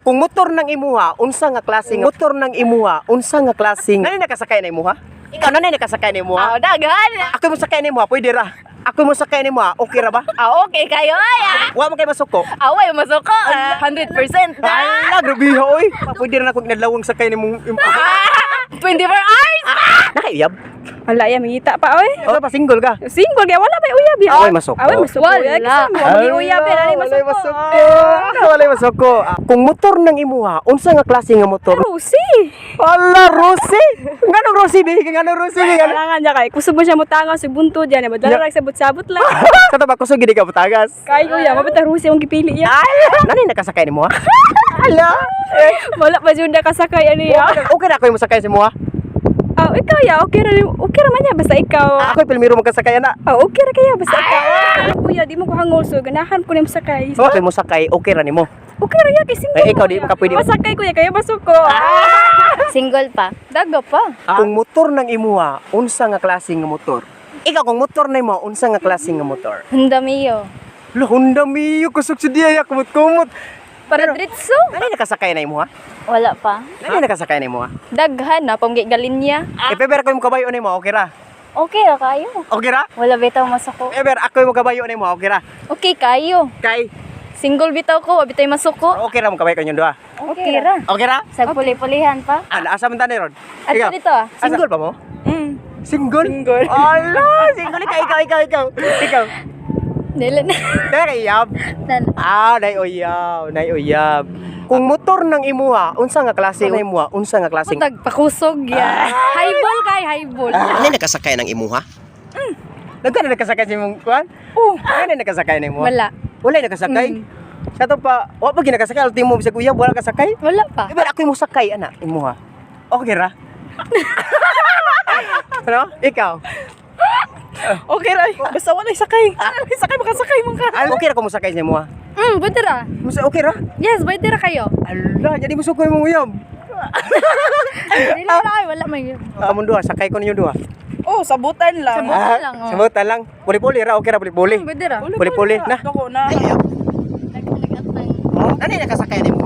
Kung motor ng imuha, unsa nga klase nga motor ng imuha, unsa nga klase? Nani nakasakay na imuha? Ikaw, nani nakasakay na imuha? Ah, daghan. Ako mo sakay na imuha, pwede ra. Ako mo sakay na imuha, okay ra ba? Ah, okay kayo ay. Ah. Wa man kay masuko. Away masuko. Ah. 100%. Ala, grabe ha, oy. Pwede ra na kog nadlawang sakay nimong 24 hours. Nakaiyab. Wala ya, mangita pa oy. Oh, pa single ka. Single kaya wala may uyab ya. Away masuko. Away masuko. Wala. Ya, kasi mo may uyab ya, nani Walay masuko. masuko. Walay masuko. Kung motor ng imuha, unsa nga klase nga motor? Rusi. Ala, Rosie! Nganong Rosie, bi? Nganong Rosie, bi? Nganong- Kailangan niya kay kusog mo siya mutangaw sa buntod yan, madala ra sabot-sabot lang. Sa to ba kusog gid ka putagas? Kay kuya, mabita Rusi ang gipili ya. Nani nakasakay nimo ha? Ala. Wala pa jud nakasakay ani ya. Okay na ako yung masakay sa imuha. Ah, ikaw ya, okay ra man ya basta ikaw. Ako yung pilmiro magkasakay na. Ah, okay ra kaya basta ikaw. Kuya, di mo ko hangol so ganahan ko nimo sakay. So, ako yung masakay, okay ra nimo. Okay ra ya kay single. Eh, ikaw, ko di ya. mo ka pwede. Masakay kuya kaya masuko. Single pa. Dago pa. Kung motor ng imuha, unsa nga klase nga motor? Ikaw, kung motor na imo, unsa nga klase nga motor? Honda Mio. Lah, Honda Mio, kusog si Diya, kumot-kumot. Para dritso. Nani nakasakay na imuha? Wala pa. Nani nakasakay na imuha? Daghan na pamgi galinya. Eh, pero ako yung kabayo na imo, okay ra? Okay ra kayo. Okay ra? Wala bitaw masuko. Ever, ako yung kabayo na imo, okay ra? Okay kayo. Kay, Single bitaw ko, wa bitay masuko. okay ra mo kabayo kanyong duha. Okay ra. Okay ra? Sa puli-pulihan pa. Ah, asa man tani ron? Ato Ikaw? dito ah. Single pa mo? Single? Single. Ala, single ikaw, ikaw, ikaw, ikaw. Ikaw. Dili na. Dahil iyab. Nana. Ah, nay uyab, nay uyab. Kung motor ng imuha, unsa nga klase ng imuha, unsa nga klase? Tagpakusog ya. Highball kay highball. Ano nakasakay ng imuha? Nagkano nakasakay sa imong kuan? Oh. Ano nakasakay na imuha? Wala. Wala nakasakay. Sa to pa, wa pa ginakasakay ultimo bisag uyab wala kasakay. Wala pa. Eh, pero ako yung sakay ana imuha. Okay ra? Ano? Ikaw? Okay ra. Basta wala sakay. Wala sakay, makasakay man ka. Okay ra ko mosakay sa imuha. Pwede ra. Musa okay ra? Yes, pwede ra kayo. Ala, jadi musukoy mong uyab. Dili ra kayo, wala may. Kamon duha, sakay ko ninyo duha. Oh, sabutan lang. Sabutan lang, oh. Sabutan lang. Puli-puli ra, okay ra puli-puli. Pwede ra. Puli-puli na. Dako na. Ay, ayaw. Ano yung nakasakay nimo?